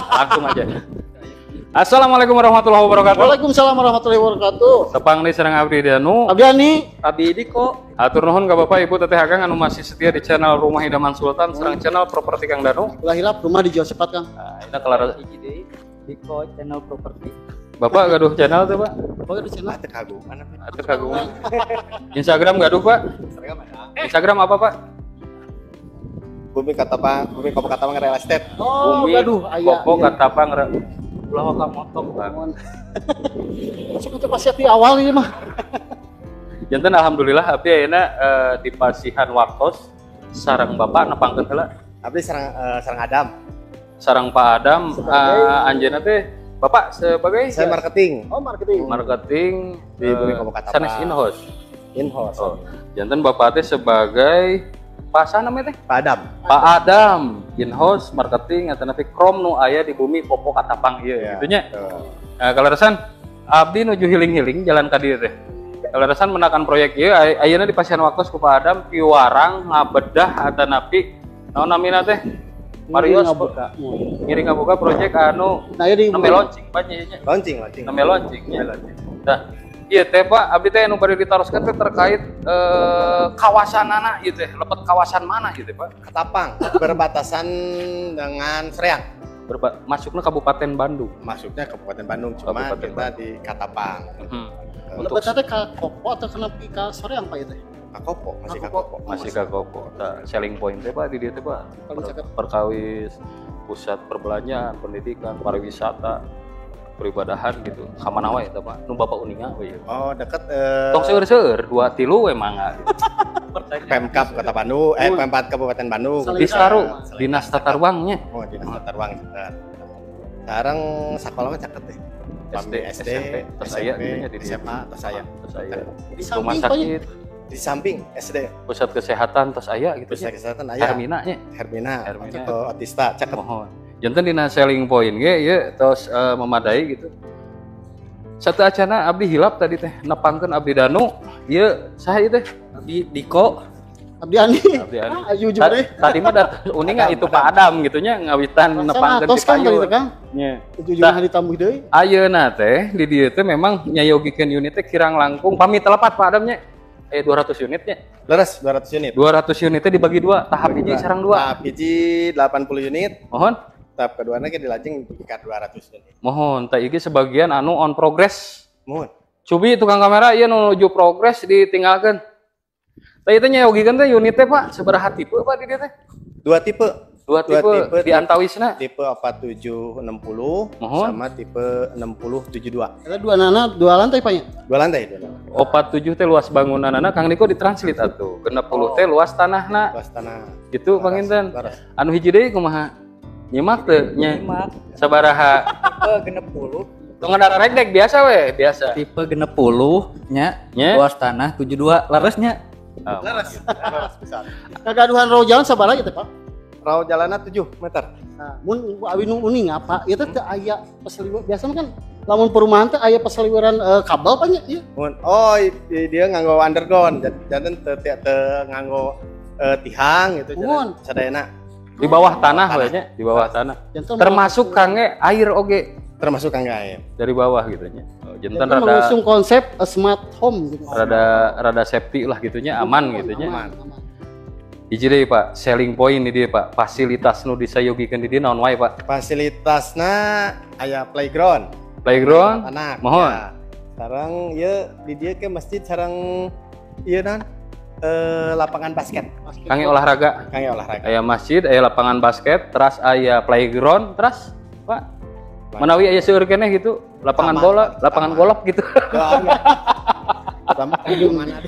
Langsung aja. Assalamualaikum warahmatullahi wabarakatuh. Waalaikumsalam warahmatullahi wabarakatuh. Tepang deui sareng Abdi Danu. Abdi Ani. Abdi Diko. Hatur nuhun ka Bapak Ibu Teteh Akang anu masih setia di channel Rumah Idaman Sultan sareng channel Properti Kang Danu. Ulah hilap, rumah dijual cepat, Kang. Nah, ini kelar. Hiji deui Diko channel properti. Bapak gaduh channel tuh, Pak? Bapak gaduh channel? Teu kagungan. Teu kagungan. Instagram gaduh, Pak? Instagram ada. Instagram apa, Pak? Bumi Katapang, Bumi Kopo Katapang Real Estate. Oh, Bumi gaduh aya. Kopo Katapang. Ulah waka motong, Bang. Masuk itu pasti di awal ini mah. Janten alhamdulillah abdi ayeuna di pasihan waktos sareng Bapak nepangkeun heula. Abdi sareng sareng Adam. Sareng Pak Adam, anjeunna teh Bapak sebagai saya marketing. Oh, marketing. Marketing di Bumi Kopo Katapang. Sanes in-house. In-house. Oh. Janten Bapak teh sebagai Pak saha namanya teh? Pak Adam. Pak Adam, in-house marketing atanapi krom nu aya di Bumi Kopo Katapang ieu ya, gitu nya. Nah, kaleresan abdi nuju healing-healing jalan ka dieu teh. Kaleresan menakan proyek ieu ayeuna di pasihan waktos ku Pak Adam piwarang ngabedah atanapi naon namina teh? Marios ngabuka. Ngiring ngabuka proyek anu nah, di nembe launching Pak nya. Launching. Nembe launching nya. Nah, iya teh Pak, abdi teh anu bade ditaroskeun teh terkait kawasanana ieu teh, lebet kawasan mana ieu teh Pak? Katapang, berbatasan dengan Soreang. Masuknya Kabupaten Bandung. Masuknya Kabupaten Bandung, cuma Kabupaten kita Bandung. Di Katapang. Untuk lebetnya teh ka Kopo atau kenapa ka Soreang Pak ieu teh? Ka Kopo, masih ka Kopo. Masih ka Kopo. Tah, selling point teh Pak di dieu teh Pak. Perkawis pusat perbelanjaan, pendidikan, pariwisata, peribadahan gitu. Kamana wae eta Pak? Nu Bapak uninga we ieu. Oh, deket Tong seueur-seueur, 2 3 we mangga gitu. Pemkab Kota Bandung, Pemkab Kabupaten Bandung. Distaru, Dinas Tata Ruangnya. Oh, Dinas Tata Ruang caket. Sekarang sekolah mah caket deh. SD, SD, SMP, tos aya gitu nya di SMA, tos aya. Tos aya. Di samping Rumah sakit. Di samping SD. Pusat kesehatan tos aya gitu. Pusat kesehatan aya. Hermina nya. Hermina. Otista caket. Mohon. Janten dina selling point ge ieu tos memadai gitu. Satu acana abdi hilap tadi teh nepangkeun abdi Danu ieu saha ieu teh? Abdi Diko. Abdi Ani. Abdi Ani. Ah, jujur deh. Tadi mah uninga itu Pak Adam gitu nya ngawitan nepangkeun di payu. Nya. Ujung-ujungna ditambah deui. Ayeuna teh di dieu teh memang nyayogikeun unit teh kirang langkung pamit telepat Pak Adam nya. 200 unitnya. Leres 200 unit. 200 unit teh dibagi dua, tahap hiji sareng dua. Tahap hiji 80 unit. Mohon. Tahap keduanya ke dilajeng dugi ka 200 unit. Mohon, tah ieu sebagian anu on progress. Mohon. Cubi tukang kamera ieu nu nuju progress ditinggalkeun. Tah ieu teh nyayogikeun teh unit teh Pak, sabaraha tipe Pak di dieu teh? Dua tipe. Dua tipe di antawisna. Tipe 4760 Mohon. Sama tipe 6072. Eta dua nana, dua lantai Pak nya? Dua lantai, dua lantai. 47 teh luas bangunanana Kang Niko ditranslate atuh. 60 teh luas tanahna. Luas tanah. Gitu panginten. Anu hiji deui kumaha? Nyimak teu nya? Nyimak. Sabaraha? Tipe 60. Tong ngararek biasa we, biasa. Tipe 60 nya, luas tanah 72 leres nya. Leres. Leres pisan. Kagaduhan row jalan sabaraha ieu teh Pak? Raw jalanna 7 meter. Nah, mun awi nu uning apa? Ieu teh teu aya peseliwer. Biasana kan lamun perumahan teh aya peseliweran kabel Pak nya ieu. Mun oh dia nganggo underground, janten teu nganggo tihang gitu sadayana. Di bawah tanah we nya, di bawah tanah. Termasuk kangge air oge. Termasuk kangge air. Dari bawah gitu nya. Oh, janten rada mengusung konsep smart home gitu. Rada safety lah gitu nya, aman gitu nya. Aman. Hiji deui Pak, selling point di dieu Pak, fasilitas nu disayogikeun di dieu naon wae Pak? Fasilitasna aya playground. Playground? Anak. Mohon. Ya. Sareng ieu di dieu ke masjid sareng ieu naon? Lapangan basket. Kangge olahraga. Kangge olahraga. Aya masjid, aya lapangan basket, teras aya playground, teras Pak. Manawi aya seueur keneh gitu, lapangan taman, bola, lapangan taman. Golf gitu. Taman mana?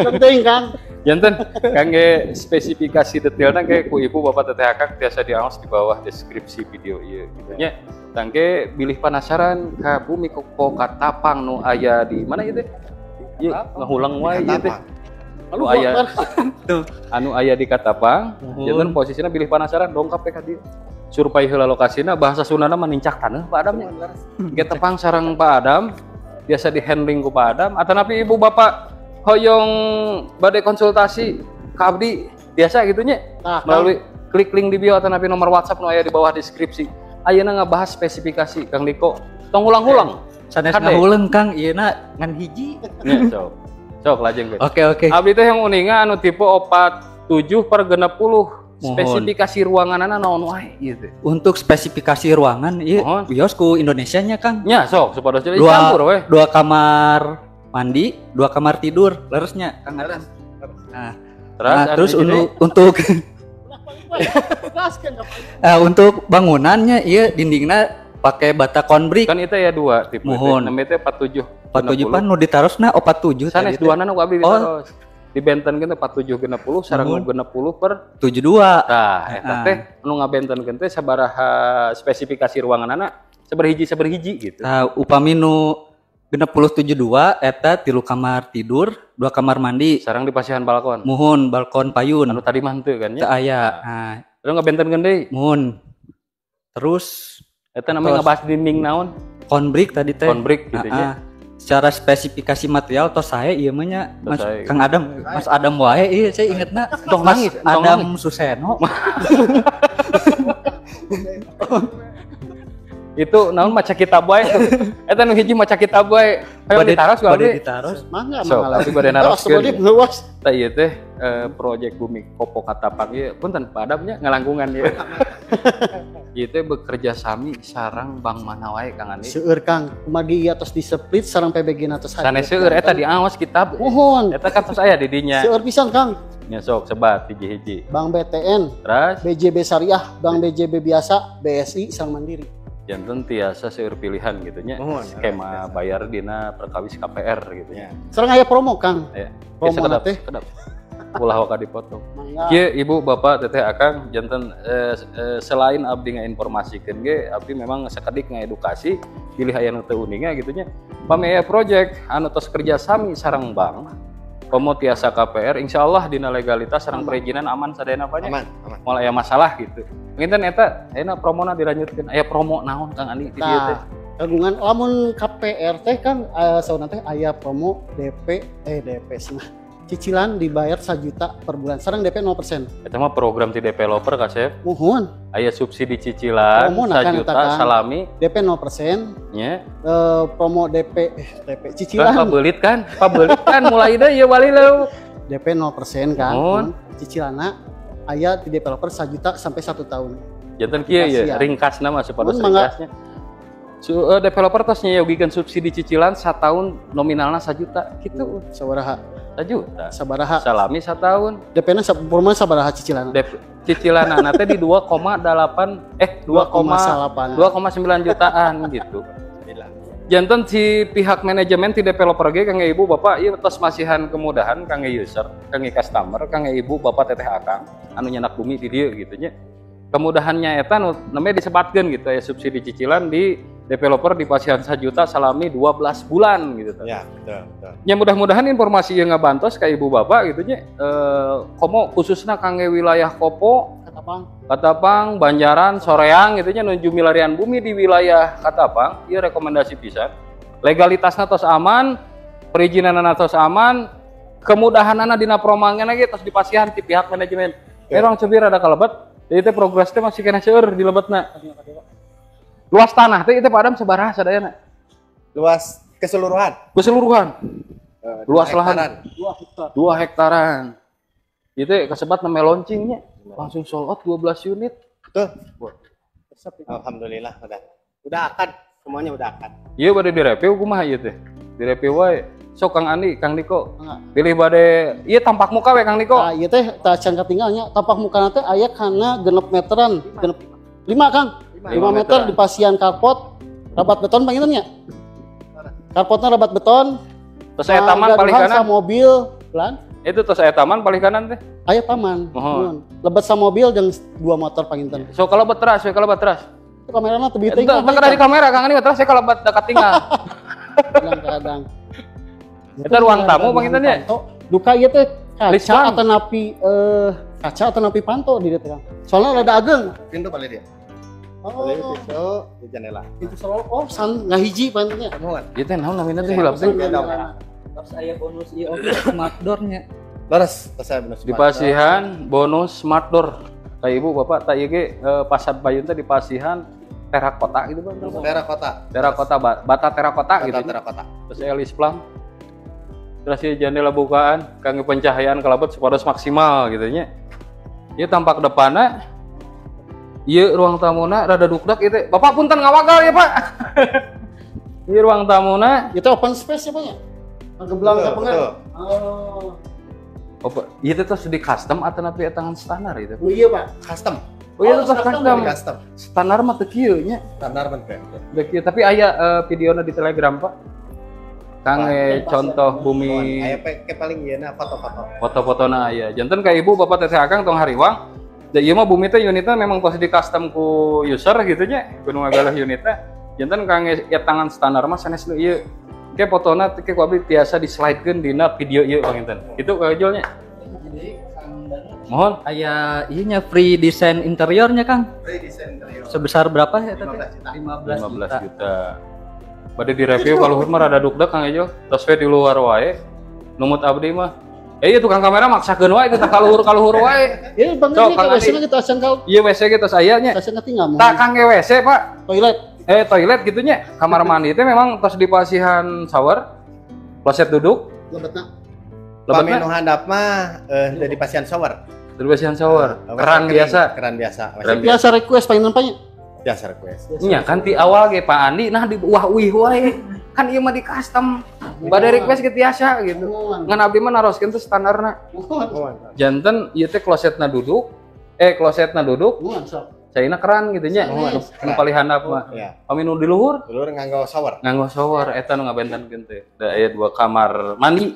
Penting kan? Janten kangge spesifikasi detailna ke ku ibu bapak teteh akang tiasa diaos di bawah deskripsi video ieu gitu nya. Tangke bilih penasaran ka Bumi Kopo Katapang nu aya di mana ieu teh? Ieu ngahulang wae ieu teh. Anu aya anu aya di Katapang, janten posisina bilih penasaran dongkap ka dieu. Survei heula lokasina bahasa Sundana mah nincak taneuh Pak Adam nya. Ge tepang sareng Pak Adam biasa di handling ku Pak Adam atanapi ibu bapak hoyong bade konsultasi ka abdi Biasa gitu nya. Nah, melalui klik link di bio atau napi nomor WhatsApp nu aya di bawah deskripsi. Ayeuna ngabahas spesifikasi Kang Diko. Tong ulang-ulang. Sanes ngahuleng Kang, ieu na ngan hiji. Nya sok. Sok lajeng we. Oke, oke. Abdi teh yang uninga anu tipe 47/60. Spesifikasi ruanganana naon wae ieu teh. Untuk spesifikasi ruangan ieu wios ku Indonesia nya Kang. Nya sok supados jadi campur we. 2 kamar mandi, 2 kamar tidur, leresnya Kang Adam. Nah, terus untuk untuk bangunannya ieu dindingna pakai bata konbrik. Kan itu ya 2 tipe. Mohon. Namanya teh 47. 47 pan nu ditarosna 47. Sanes duanana ku abdi ditaros. Dibentenkeun teh 47 60 sareng 60 per 72. Tah, eta teh nu ngabentenkeun teh sabaraha spesifikasi ruanganana sabarhiji gitu. Tah, upami nu 60 72 eta 3 kamar tidur, 2 kamar mandi. Sareng di pasihan balkon. Muhun balkon payun. Anu tadi mah henteu kan nya. Teu aya. Nah, terus ngabentenkeun deui. Muhun. Terus eta namanya ngebahas dinding naon? Konbrik tadi teh. Konbrik gitu nya. Secara spesifikasi material tos sae ieu mah nya Mas Kang Adam, Mas Adam wae ieu saya ingetna tong nangis, Adam Suseno. Itu naon maca kitab wae. Eta nu hiji maca kitab wae. Hayo ditaros ku abdi. Ditaros. Mangga mangga. Abdi bade naroskeun. Tah ieu teh proyek Bumi Kopo Katapang ieu punten Pak Adam nya ngalangkungan ieu. Ieu teh bekerja sami sareng bank mana wae Kang Andi. Seueur Kang, kumargi ieu tos diseplit sareng PBG na tos. Sanes seueur eta diaos kitab. Mohon. Eta kan tos aya di dinya. Seueur pisan Kang. Nya sok sebat hiji-hiji. Bank BTN, terus BJB Syariah, Bank BJB biasa, BSI sareng Mandiri. Janten tiasa seueur pilihan gitu nya. Skema bayar dina perkawis KPR gitu nya. Sareng aya promo Kang. Aya. Promo teh. Ulah waka dipotong. Kieu ibu bapak teteh akang janten selain abdi ngainformasikeun ge abdi memang sakedik ngaedukasi pilih aya nu teu uninga gitu nya. Pami aya project anu tos kerja sami sareng bank komo tiasa KPR insyaallah dina legalitas sareng perizinan aman sadayana apa nya. Aman, aman. Moal aya masalah gitu. Panginten eta ayeuna promona dilanjutkeun. Aya promo naon Kang Andi di dieu teh? Kagungan lamun KPR teh kan sauna teh aya promo DP DP cenah. Cicilan dibayar 1 juta per bulan. Sareng DP 0%. Eta mah program ti developer Kasep. Muhun. Aya subsidi cicilan 1 juta salami DP 0%. Nya. Promo DP DP cicilan. Kan pabelit kan? Pabelit kan mulai deui ieu wali leu. DP 0% kan. Muhun. Cicilanna aya di developer 1 juta sampai 1 tahun. Janten kieu ya, ringkasna mah supados ringkasnya. Developer tos nyayogikeun subsidi cicilan 1 tahun nominalna 1 juta gitu. Sabaraha? 1 juta. Sabaraha? Salami 1 tahun. DP-na promo sabaraha cicilan? Cicilanna teh di 2,8 2,9 jutaan gitu. Janten si pihak manajemen ti developer ge kangge ibu bapak ieu tos masihan kemudahan kangge user, kangge customer, kangge ibu bapak teteh akang anu nyanak bumi di dieu gitu nya. Kemudahannya eta nu namanya disebatkeun gitu ya subsidi cicilan di developer di pasihan 1 juta salami 12 bulan gitu. Ya, betul, betul. Ya mudah-mudahan informasi yang ngabantos ka ibu bapak gitu nya komo khususna kangge wilayah Kopo, Katapang, Banjaran, Soreang gitu nya nuju milarian bumi di wilayah Katapang, ieu rekomendasi pisan. Legalitasna tos aman, perizinanna tos aman, kemudahanana dina promangna ge tos dipasihan ti pihak manajemen. Orang cebir ada kalebet, jadi teh progres teh masih kena seueur di lebetna. Luas tanah teh itu Pak Adam sabaraha sadayana? Luas keseluruhan. Keseluruhan. Luas lahan 2 hektaran. Itu kesebat namanya launchingnya langsung sold out 12 unit. Betul. Alhamdulillah udah akad, semuanya udah akad. Iya bade direview kumaha ieu teh? Direview wae. Sok Kang Andi, Kang Niko. Pilih bade ieu tampak muka we Kang Niko. Tah ieu teh tah can katinggalnya tampak mukana teh aya kana 6 meteran, 5 Kang. 5 meter di pasian karpot, rabat beton panginten nya. Karpotna rabat beton. Terus aya taman paling kanan. Sa mobil, lan. Itu terus aya taman paling kanan teh. Aya taman. Mohon. Lebet sa mobil jeung 2 motor panginten. So kalau beteras, we kalau beteras. Itu kamerana teu teuing. Teu kada di kamera Kang Andi beteras saya kalau dekat tinggal. Kadang-kadang. Eta ruang tamu panginten nya. Duka ieu teh kaca atau napi kaca atau napi panto di dieu teh Kang. Soalna rada ageng. Pintu paling dia. Oh, pintu di jendela. Pintu selalu oh san ngahiji pantonya. Ieu teh naon namina teh hilap teh. Terus aya bonus ieu oge smart door nya. Leres, tos aya bonus. Dipasihan bonus smart door. Ka ibu bapak tak ieu ge pasad payun teh dipasihan terakota gitu Bang. Terakota. Terakota bata terakota gitu. Terakota. Terus aya lisplang. Terus ieu jendela bukaan kangge pencahayaan kalebet supados maksimal gitu nya. Ieu tampak depanna. Ieu ruang tamuna rada dukdak ieu teh. Bapak punten ngawagal ya, Pak. Ieu ruang tamuna. Itu open space ya, Pak ya? Ngebelang ka pengen. Oh. Apa? Ieu teh tos di custom atau napi tangan standar itu? Oh iya, Pak. Custom. Oh iya, tos custom. Custom. Standar mah teu kieu nya. Standar mah teu. Teu kieu, tapi aya videona di Telegram, Pak. Kang contoh bumi aya ke paling ieu na foto-foto. Foto-fotona aya. Janten ka ibu bapak teteh akang tong hariwang. Da ieu mah bumi teh unitna memang tos di custom ku user gitu nya, ku nu ngagalah unitna. Janten kang ya tangan standar mah sanes nu ieu. Ke fotona teh ku abdi tiasa di-slide-keun dina video ieu panginten. Kitu ka Jol nya. Mohon aya ieu nya free desain interiornya, Kang. Free desain interior. Sebesar berapa ya teh? 15 juta. Bade direview kaluhur mah rada dukdek Kang Ejo. Tos we di luar wae. Numut abdi mah. Ieu tukang kamera maksakeun wae teh kaluhur-kaluhur wae. Ieu bang ini WC-na kita acan kal. Ieu WC ge tos aya nya. Acan tinggal. Tah kang WC, Pak. Toilet. Toilet gitu nya. Kamar mandi teh memang tos dipasihan shower. Kloset duduk. Lebetna. Pami nu handap mah teu dipasihan shower. Teu dipasihan shower. Keran biasa. Keran biasa. Biasa request panginten Pak nya. Biasa request. Nya kan ti awal ge Pak Andi nah di wah uih wae. Kan ieu mah di custom. Bade request ge tiasa gitu. Ngan abdi mah naroskeun teh standarna. Janten ieu teh klosetna duduk. Klosetna duduk. Caina keran gitu nya. Nu paling handap mah. Pami nu di luhur? Di luhur nganggo shower. Nganggo shower eta nu ngabentenkeun teh. Da aya 2 kamar mandi.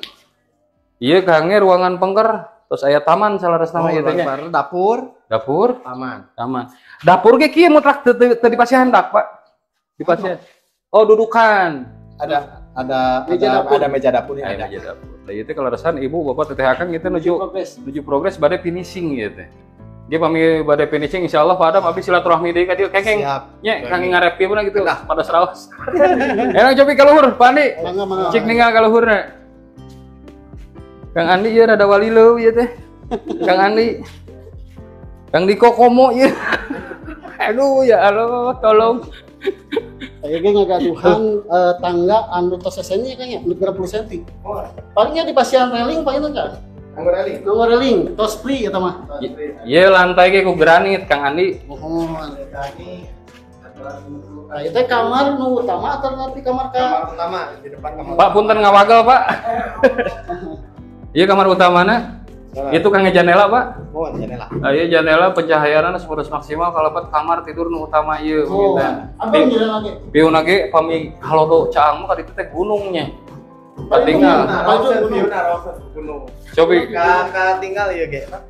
Ieu kangge ruangan pengker, terus aya taman salaresna mah ieu teh nya. Dapur, dapur, taman. Taman. Dapur ge kieu mutlak teu dipasihan dak, Pak. Dipasihan. Oh, dudukan. Ada meja dapurnya ada. Meja dapur. Lah ieu teh kaleresan ibu bapak teteh akang ieu teh nuju progres bade finishing ieu teh. Ge pami bade finishing insyaallah Pak Adam abdi silaturahmi deui ka dieu kengeng. Nya kang ngarep puna gitu pada seraos. Enak cobi ka luhur, Pak Andi. Cik ningal ka luhurna. Kang Andi ieu rada walileuh ieu teh. Kang Andi. Kang Diko komo ieu. Aduh ya Allah, tolong. Saya ge ngagaduhan tangga anu tos sesenya Kang ya, 30 cm. Palingnya di pasian railing paling Kang. Nganggo railing. Nganggo railing, tos free eta mah. Ieu lantai ge ku granit Kang Andi. Mohon. Nah, itu kamar nu utama atau nanti kamar ka? Kamar utama di depan kamar. Pak punten ngawagal, Pak. Iya kamar utamana. Itu kang jendela, Pak. Oh, jendela. Nah, iya jendela pencahayaanna supados maksimal kalebet kamar tidur nu utama ieu oh, gitu. Abang jendela ge. Piuna ge pami halodo caang mah ka ditu teh gunungnya. Katinggal. Gunung. Cobi ka tinggal ieu ge, Pak.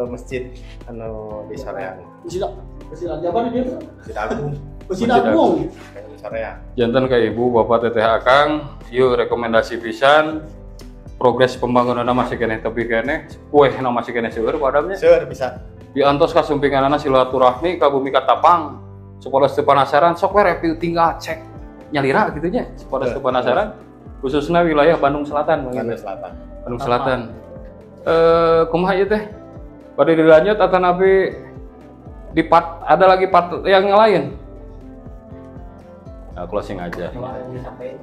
Masjid anu di Soreang. Masjid apa di dieu? Masjid Agung. Masjid Agung. Di Soreang. Janten ka ibu, bapak, teteh, akang, ieu rekomendasi pisan. Progres pembangunanna masih keneh tepi keneh, kuehna masih keneh seueur padamnya. Seueur bisa. Diantos kasumpinganana silaturahmi ka bumi Katapang. Supados teu penasaran sok we review tinggal cek nyalira gitu nya. Supados teu penasaran khususna wilayah Bandung Selatan. Bandung Selatan. Bandung Selatan. Kumaha ieu teh? Bade dilanjut atau nabi di part ada lagi part yang lain? Nah, closing aja.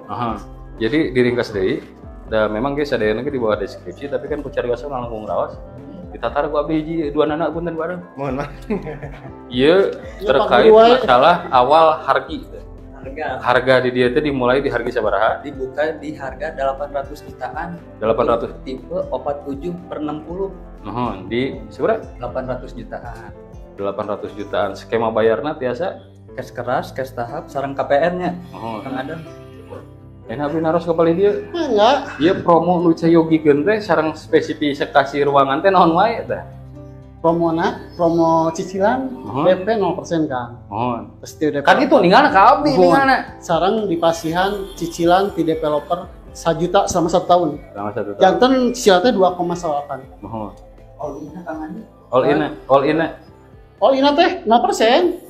Aha. Jadi diringkas deui. Da memang guys ada yang di bawah deskripsi tapi kan ku cariosan langkung rawas. Ditatar ku abdi hiji dua nana punten bareng. Mohon maaf. Ieu terkait masalah awal hargi. Harga di dia teh dimulai di harga sabaraha? Dibuka di harga 800 jutaan. 800 tipe 47/60. Nuhun, di sabaraha? 800 jutaan. 800 jutaan. Skema bayarna tiasa cash keras, cash tahap, sareng KPR-nya. Nuhun. Kang Adam. Enak abdi naros ka palih dieu. Enggak. Ieu promo nu cayogikeun teh sareng spesifikasi ruangan teh naon wae teh? Promona, promo cicilan DP 0% Kang. Mohon. Terus di DP. Kan itu ninggalna ka abdi ninggalna. Sareng dipasihan cicilan ti developer 1 juta selama 1 tahun. Selama 1 tahun. Janten cicilan teh 2,8. Mohon. All in Kang Andi. All in, all in. All in teh 0%.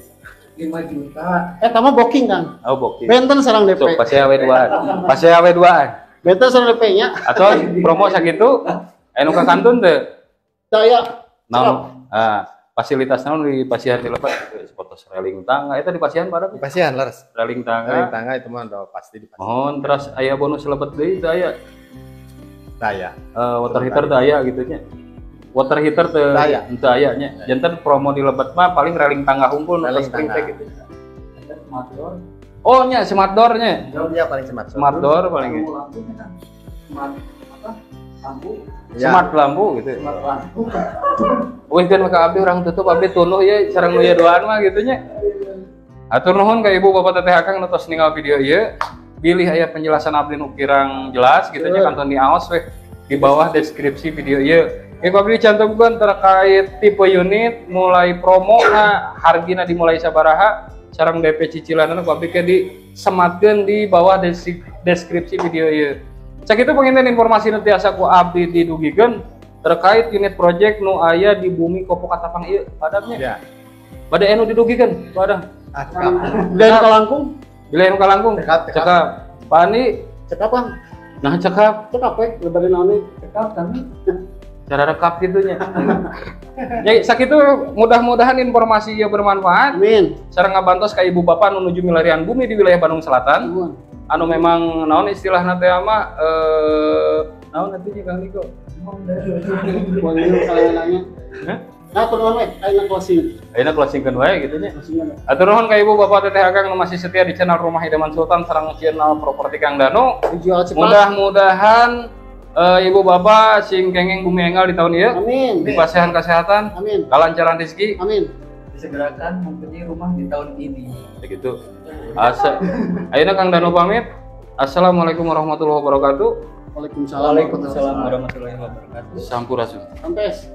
5 juta. Tama booking Kang. Oh, booking. Benten sareng DP. Sok pasti awe duaan. Pasti awe duaan. Benten sareng DP-nya. Atau promo sakitu Aya nu kakantun teu? Teu aya. Naon? Fasilitas naon di pasihan di lepat seperti railing tangga eta di pasihan pada? Di pasihan leres. Railing tangga. Railing tangga itu mah udah pasti di pasihan. Mohon terus aya bonus lebet deui teu aya? Teu aya. Water heater teu aya gitu nya. Water heater teu teu aya nya. Janten promo di lebet mah paling railing tangga hungkul nu spring teh gitu. Smart door. Oh nya smart door nya. Iya paling smart door. Smart door paling. Smart apa? Lampu. Smart lampu gitu. Smart lampu. Wih kan maka abdi urang tutup abdi tunuh ya sareng nu duaan mah gitu nya. Atur nuhun ka ibu bapak teteh akang nu tos ningal video ieu. Bilih aya penjelasan abdi nu kirang jelas gitu nya kanton diaos weh di bawah deskripsi video ieu. Ieu abdi cantumkeun terkait tipe unit mulai promo na hargina dimulai sabaraha sareng DP cicilanna ku abdi ke disematkeun di bawah deskripsi video ieu. Sakitu panginten informasi nu tiasa ku abdi didugikeun terkait unit project nu aya di bumi Kopo Katapang ieu padamnya. Ya. Bade anu didugikeun padam. Ah, cekap. Bilih nu kalangkung. Bilih nu kalangkung. Cekap. Cekap. Pani cekap Kang. Nah cekap. Cekap we lebar naon cekap kami. Cara rekap gitu nya. Ya sakitu mudah-mudahan informasi ieu bermanfaat. Amin. Sareng ngabantos ka ibu bapak nu nuju milarian bumi di wilayah Bandung Selatan. Amin. Anu memang naon istilahna teh mah naon atuh Kang Niko? Nah, turun we, ayeuna closing. Ayeuna closingkeun wae gitu nya. Atur nuhun ka ibu bapak teteh akang nu masih setia di channel Rumah Idaman Sultan sareng channel Properti Kang Danu. Mudah-mudahan ibu bapak sing kenging bumi enggal di tahun ieu. Amin. Dipasihan kesehatan. Amin. Kalancaran rezeki. Amin. Disegerakan mempunyai rumah di tahun ini. Begitu. Asa. Ayeuna Kang Danu pamit. Assalamualaikum warahmatullahi wabarakatuh. Waalaikumsalam. Waalaikumsalam warahmatullahi wabarakatuh. Sampurasun. Sampes.